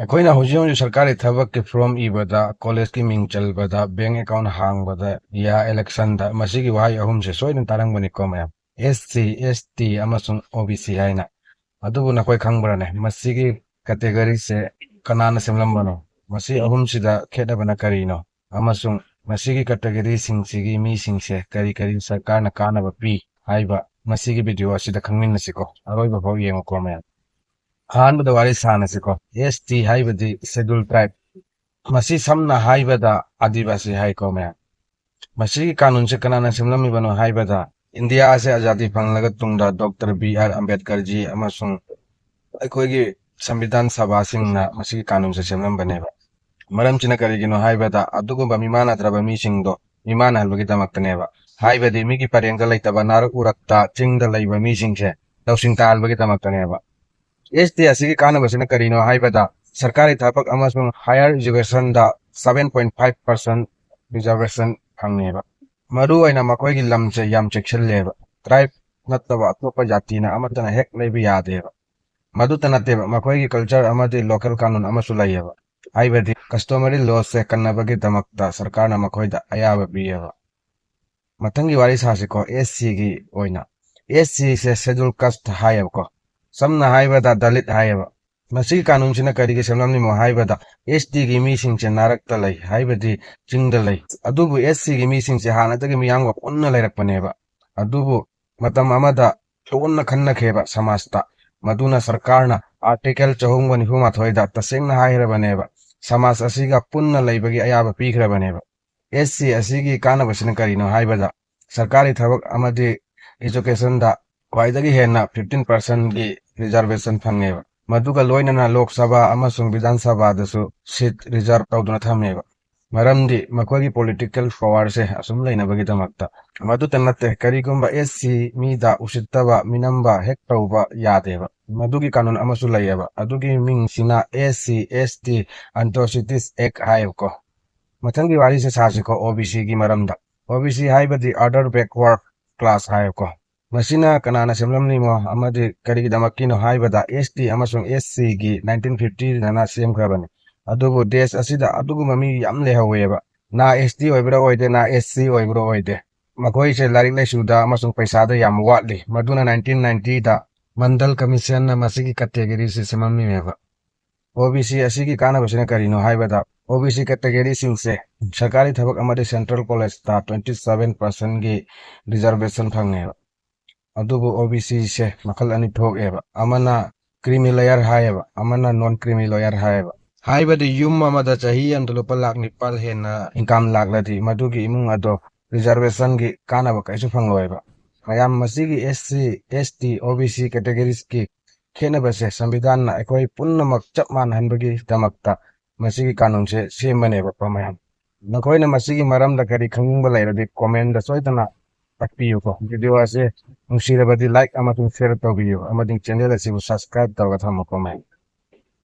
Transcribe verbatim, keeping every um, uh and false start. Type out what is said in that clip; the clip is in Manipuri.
ꯑꯩꯈꯣꯏꯅ ꯍꯧꯖꯤꯛ ꯍꯧꯖꯤꯛ ꯁꯔꯀꯥꯔꯒꯤ ꯊꯕꯛꯀꯤ ꯐꯣꯔꯝ ꯏꯕꯗ, ꯀꯣꯂꯦꯖꯀꯤ ꯃꯤꯡ ꯆꯜꯕꯗ, ꯕꯦꯡ ꯑꯦꯀꯥꯎꯟ ꯍꯥꯡꯕꯗ, ꯌꯥ, ꯏꯂꯦꯛꯁꯟꯗ, ꯃꯁꯤꯒꯤ ꯋꯥꯍꯩ ꯑꯍꯨꯝꯁꯦ ꯁꯣꯏꯗꯅ ꯇꯥꯔꯝꯒꯅꯤꯀꯣ ꯃꯌꯥꯝ꯫ ꯑꯦꯁ ꯁꯤ, ꯑꯦꯁ ꯇꯤ ꯑꯃꯁꯨꯡ ꯑꯣ ꯕꯤ ꯁꯤ ꯍꯥꯏꯅ꯫ ꯑꯗꯨꯕꯨ ꯅꯈꯣꯏ ꯈꯪꯕ꯭ꯔꯥꯅꯦ, ꯃꯁꯤꯒꯤ ꯀꯦꯇꯦꯒꯣꯔꯤꯁꯦ ꯀꯅꯥꯅ ꯁꯦꯝꯂꯝꯕꯅꯣ? ꯃꯁꯤ ꯑꯍꯨꯝꯁꯤꯗ ꯈꯦꯠꯅꯕꯅ ꯀꯔꯤꯅꯣ? ꯑꯃꯁꯨꯡ ꯃꯁꯤꯒꯤ ꯀꯦꯇꯦꯒꯣꯔꯤꯁꯤꯡꯁꯤꯒꯤ ꯃꯤꯁꯤꯡꯁꯦ ꯀꯔꯤ ꯀꯔꯤ ꯁꯔꯀꯥꯔꯅ ꯀꯥꯟꯅꯕ ꯄꯤ ꯍꯥꯏꯕ ꯃꯁꯤꯒꯤ ꯚꯤꯗꯤꯑꯣ ꯑꯁꯤꯗ ꯈꯪꯃꯤꯟꯅꯁꯤꯀꯣ, ꯑꯔꯣꯏꯕ ꯐꯥꯎ ꯌꯦꯡꯉꯨꯀꯣ ꯃꯌꯥꯝ꯫ ꯑꯍꯥꯟꯕꯗ ꯋꯥꯔꯤ ꯁꯥꯟꯅꯁꯤꯀꯣ, ꯑꯦꯁ ꯇꯤ ꯍꯥꯏꯕꯗꯤ ꯁꯦꯗꯨꯜ ꯇ꯭ꯔꯥꯏꯕ꯫ ꯃꯁꯤ ꯁꯝꯅ ꯍꯥꯏꯕꯗ ꯑꯥꯗꯤꯕꯥꯁꯤ ꯍꯥꯏꯀꯣ ꯃꯌꯥꯝ꯫ ꯃꯁꯤꯒꯤ ꯀꯥꯅꯨꯟꯁꯦ ꯀꯅꯥꯅ ꯁꯦꯝꯂꯝꯃꯤꯕꯅꯣ ꯍꯥꯏꯕꯗ, ꯏꯟꯗꯤꯌꯥ ꯑꯁꯦ ꯑꯖꯥꯗꯤ ꯐꯪꯂꯒ ꯇꯨꯡꯗ ꯗꯣꯛꯇꯔ ꯕꯤ ꯑꯥꯔ ꯑꯝꯕꯦꯗꯀꯔꯖꯤ ꯑꯃꯁꯨꯡ ꯑꯩꯈꯣꯏꯒꯤ ꯁꯪꯕꯤꯙꯥꯟ ꯁꯚꯥꯁꯤꯡꯅ ꯃꯁꯤꯒꯤ ꯀꯥꯅꯨꯟꯁꯦ ꯁꯦꯝꯂꯝꯕꯅꯦꯕ꯫ ꯃꯔꯝꯁꯤꯅ ꯀꯔꯤꯒꯤꯅꯣ ꯍꯥꯏꯕꯗ, ꯑꯗꯨꯒꯨꯝꯕ ꯃꯤꯃꯥꯟꯅꯗ꯭ꯔꯕ ꯃꯤꯁꯤꯡꯗꯣ ꯃꯤꯃꯥꯟꯅꯍꯟꯕꯒꯤꯗꯃꯛꯇꯅꯦꯕ꯫ ꯍꯥꯏꯕꯗꯤ ꯃꯤꯒꯤ ꯄꯔꯦꯡꯗ ꯂꯩꯇꯕ ꯅꯥꯔꯛ ꯎꯔꯛꯇ ꯆꯤꯡꯗ ꯂꯩꯕ ꯃꯤꯁꯤꯡꯁꯦ ꯂꯧꯁꯤꯡ ꯇꯥꯍꯟꯕꯒꯤꯗꯃꯛꯇꯅꯦꯕ꯫ ꯑꯦꯁ ꯇꯤ ꯑꯁꯤꯒꯤ ꯀꯥꯟꯅꯕꯁꯤꯅ ꯀꯔꯤꯅꯣ ꯍꯥꯏꯕꯗ, ꯁꯔꯀꯥꯔꯤ ꯊꯕꯛ ꯑꯃꯁꯨꯡ higher ꯏꯖꯨꯀꯦꯁꯟꯗ seven point five percent reservation ꯐꯪꯉꯦꯕ꯫ ꯃꯔꯨꯑꯣꯏꯅ ꯃꯈꯣꯏꯒꯤ ꯂꯝꯁꯦ ꯌꯥꯝ ꯆꯦꯛꯁꯤꯜꯂꯦꯕ꯫ ꯇ꯭ꯔꯥꯏꯕ ꯅꯠꯇꯕ ꯑꯇꯣꯞꯄ ꯖꯥꯇꯤꯅ ꯑꯃꯠꯇꯅ ꯍꯦꯛ ꯂꯩꯕ ꯌꯥꯗꯦꯕ꯫ ꯃꯗꯨꯇ ꯅꯠꯇꯦꯕ, ꯃꯈꯣꯏꯒꯤ ꯀꯜꯆꯔ ꯑꯃꯗꯤ ꯂꯣꯀꯦꯜ ꯀꯥꯅꯨꯟ ꯑꯃꯁꯨ ꯂꯩꯌꯦꯕ꯫ ꯍꯥꯏꯕꯗꯤ ꯀꯁꯇꯣꯃꯔꯤ ꯂꯣꯁꯦ ꯀꯟꯅꯕꯒꯤꯗꯃꯛꯇ ꯁꯔꯀꯥꯔꯅ ꯃꯈꯣꯏꯗ ꯑꯌꯥꯕ ꯄꯤꯌꯦꯕ꯫ ꯃꯊꯪꯒꯤ ꯋꯥꯔꯤ ꯁꯥꯁꯤꯀꯣ, ꯑꯦꯁ ꯁꯤꯒꯤ ꯑꯣꯏꯅ꯫ ꯑꯦꯁ ꯁꯤꯁꯦ ꯁꯦꯗꯨꯜ ꯀꯥꯁ ꯍꯥꯏꯌꯦꯕꯀꯣ꯫ ꯁꯝꯅ ꯍꯥꯏꯕꯗ ꯗꯂꯤꯠ ꯍꯥꯏꯌꯦꯕ꯫ ꯃꯁꯤꯒꯤ ꯀꯥꯅꯨꯟꯁꯤꯅ ꯀꯔꯤꯒꯤ ꯁꯦꯝꯂꯝꯂꯤꯃꯣ ꯍꯥꯏꯕꯗ, ꯑꯦꯁ ꯇꯤꯒꯤ ꯃꯤꯁꯤꯡꯁꯦ ꯅꯥꯔꯛꯇ ꯂꯩ, ꯍꯥꯏꯕꯗꯤ ꯆꯤꯡꯗ ꯂꯩ꯫ ꯑꯗꯨꯕꯨ ꯑꯦꯁ ꯁꯤꯒꯤ ꯃꯤꯁꯤꯡꯁꯦ ꯍꯥꯟꯅꯗꯒꯤ ꯃꯤꯌꯥꯝꯒ ꯄꯨꯟꯅ ꯂꯩꯔꯛꯄꯅꯦꯕ꯫ ꯑꯗꯨꯕꯨ ꯃꯇꯝ ꯑꯃꯗ ꯂꯨꯅ ꯈꯟꯅꯈꯤꯕ ꯁꯃꯥꯖꯇ꯫ ꯃꯗꯨꯅ ꯁꯔꯀꯥꯔꯅ ꯑꯥꯔꯇꯤꯀꯜ ꯆꯍꯨꯝꯒ ꯅꯤꯐꯨ ꯃꯥꯊꯣꯏꯗ ꯇꯁꯦꯡꯅ ꯍꯥꯏꯈ꯭ꯔꯕꯅꯦꯕ꯫ ꯁꯃꯥꯖ ꯑꯁꯤꯒ ꯄꯨꯟꯅ ꯂꯩꯕꯒꯤ ꯑꯌꯥꯕ ꯄꯤꯈ꯭ꯔꯕꯅꯦꯕ꯫ ꯑꯦꯁ ꯁꯤ ꯑꯁꯤꯒꯤ ꯀꯥꯟꯅꯕꯁꯤꯅ ꯀꯔꯤꯅꯣ ꯍꯥꯏꯕꯗ, ꯁꯔꯀꯥꯔꯤ ꯊꯕꯛ ꯑꯃꯗꯤ ꯏꯖꯨꯀꯦꯁꯟꯗ ꯈ꯭ꯋꯥꯏꯗꯒꯤ ꯍꯦꯟꯅ fifteen percentꯒꯤ reservation ꯐꯪꯉꯦꯕ꯫ ꯃꯗꯨꯒ ꯂꯣꯏꯅꯅ ꯂꯣꯛ ꯁꯚꯥ ꯑꯃꯁꯨꯡ ꯕꯤꯙꯥꯟ ꯁꯚꯥꯗꯁꯨ seat reserve ꯇꯧꯗꯨꯅ ꯊꯝꯃꯦꯕ꯫ ꯃꯔꯝꯗꯤ ꯃꯈꯣꯏꯒꯤ political powerꯁꯦ ꯑꯁꯨꯝ ꯂꯩꯅꯕꯒꯤꯗꯃꯛꯇ꯫ ꯃꯗꯨꯇ ꯅꯠꯇꯦ, ꯀꯔꯤꯒꯨꯝꯕ ꯑꯦꯁ ꯁꯤ ꯃꯤꯗ ꯎꯁꯤꯠꯇꯕ ꯃꯤꯅꯝꯕ ꯍꯦꯛ ꯇꯧꯕ ꯌꯥꯗꯦꯕ꯫ ꯃꯗꯨꯒꯤ ꯀꯥꯅꯨꯟ ꯑꯃꯁꯨ ꯂꯩꯌꯦꯕ꯫ ꯑꯗꯨꯒꯤ ꯃꯤꯡꯁꯤꯅ S C S T Atrocities Act ꯍꯥꯏꯌꯦꯕꯀꯣ꯫ ꯃꯊꯪꯒꯤ ꯋꯥꯔꯤꯁꯦ ꯁꯥꯁꯤꯀꯣ, ꯑꯣ ꯕꯤ ꯁꯤꯒꯤ ꯃꯔꯝꯗ꯫ ꯑꯣ ꯕꯤ ꯁꯤ ꯍꯥꯏꯕꯗꯤ other backward class ꯍꯥꯏꯌꯦꯕꯀꯣ꯫ ꯃꯁꯤꯅ ꯀꯅꯥꯅ ꯁꯦꯝꯂꯝꯂꯤꯃꯣ ꯑꯃꯗꯤ ꯀꯔꯤꯒꯤꯗꯃꯛꯀꯤꯅꯣ ꯍꯥꯏꯕꯗ, S T ꯑꯃꯁꯨꯡ S C ꯒꯤ nineteen fifty ꯗꯅ ꯁꯦꯝꯈ꯭ꯔꯕꯅꯤ꯫ ꯑꯗꯨꯕꯨ ꯗꯦꯁ ꯑꯁꯤꯗ ꯑꯗꯨꯒꯨꯝꯕ ꯃꯤ ꯌꯥꯝ ꯂꯩꯍꯧꯋꯦꯕ꯫ ꯅꯥ S T ꯑꯣꯏꯕ꯭ꯔꯥ ꯑꯣꯏꯗꯦ, ꯅꯥ S C ꯑꯣꯏꯕ꯭ꯔꯥ ꯑꯣꯏꯗꯦ, ꯃꯈꯣꯏꯁꯦ ꯂꯥꯏꯔꯤꯛ ꯂꯥꯏꯁꯨꯗ ꯑꯃꯁꯨꯡ ꯄꯩꯁꯥꯗ ꯌꯥꯝ ꯋꯥꯠꯂꯤ꯫ ꯃꯗꯨꯅ nineteen ninety ꯗ ꯃꯟꯗꯜ ꯀꯃꯤꯁꯟꯅ ꯃꯁꯤꯒꯤ category ꯁꯤ ꯁꯦꯝꯃꯝꯃꯤꯅꯦꯕ꯫ O B C ꯑꯁꯤꯒꯤ ꯀꯥꯟꯅꯕꯁꯤꯅ ꯀꯔꯤꯅꯣ ꯍꯥꯏꯕꯗ, O B C category ꯁꯤꯡꯁꯦ ꯁꯔꯀꯥꯔꯤ ꯊꯕꯛ ꯑꯃꯗꯤ central college ꯇ twenty seven percent ꯒꯤ reservation ꯐꯪꯉꯦꯕ꯫ ꯑꯗꯨꯕꯨ O B C ꯁꯦ ꯃꯈꯜ ꯑꯅꯤ ꯊꯣꯛꯑꯦꯕ, ꯑꯃꯅ creamy layer ꯍꯥꯏꯌꯦꯕ, ꯑꯃꯅ non creamy layer ꯍꯥꯏꯌꯦꯕ꯫ ꯍꯥꯏꯕꯗꯤ ꯌꯨꯝ ꯑꯃꯗ ꯆꯍꯤ ꯑꯃꯗ ꯂꯨꯄꯥ ꯂꯥꯈ ꯅꯤꯄꯥꯜ ꯍꯦꯟꯅ income ꯂꯥꯛꯂꯗꯤ, ꯃꯗꯨꯒꯤ ꯏꯃꯨꯡ ꯑꯗꯣ reservation ꯒꯤ ꯀꯥꯟꯅꯕ ꯀꯩꯁꯨ ꯐꯪꯂꯣꯏꯕ꯫ ꯃꯌꯥꯝ, ꯃꯁꯤꯒꯤ S C, S T, O B C categories ꯀꯤ ꯈꯦꯠꯅꯕꯁꯦ ꯁꯪꯕꯤꯙꯥꯟꯅ ꯑꯩꯈꯣꯏ ꯄꯨꯝꯅꯃꯛ ꯆꯞ ꯃꯥꯟꯅꯍꯟꯕꯒꯤꯗꯃꯛꯇ ꯃꯁꯤꯒꯤ ꯀꯥꯅꯨꯟꯁꯦ ꯁꯦꯝꯕꯅꯦꯕꯀꯣ ꯃꯌꯥꯝ꯫ ꯅꯈꯣꯏꯅ ꯃꯁꯤꯒꯤ ꯃꯔꯝꯗ ꯀꯔꯤ ꯈꯪꯅꯤꯡꯕ ꯂꯩꯔꯗꯤ comment ꯗ ꯁꯣꯏꯗꯅ ꯇꯥꯛꯄꯤꯌꯨꯀꯣ꯫ Video ꯑꯁꯤ ꯅꯨꯡꯁꯤꯔꯕꯗꯤ like ꯑꯃꯁꯨꯡ share ꯇꯧꯕꯤꯌꯨ, ꯑꯃꯗꯤ channel ꯑꯁꯤꯕꯨ subscribe ꯇꯧꯔꯒ ꯊꯝꯃꯨꯀꯣ ꯃꯌꯥꯝ꯫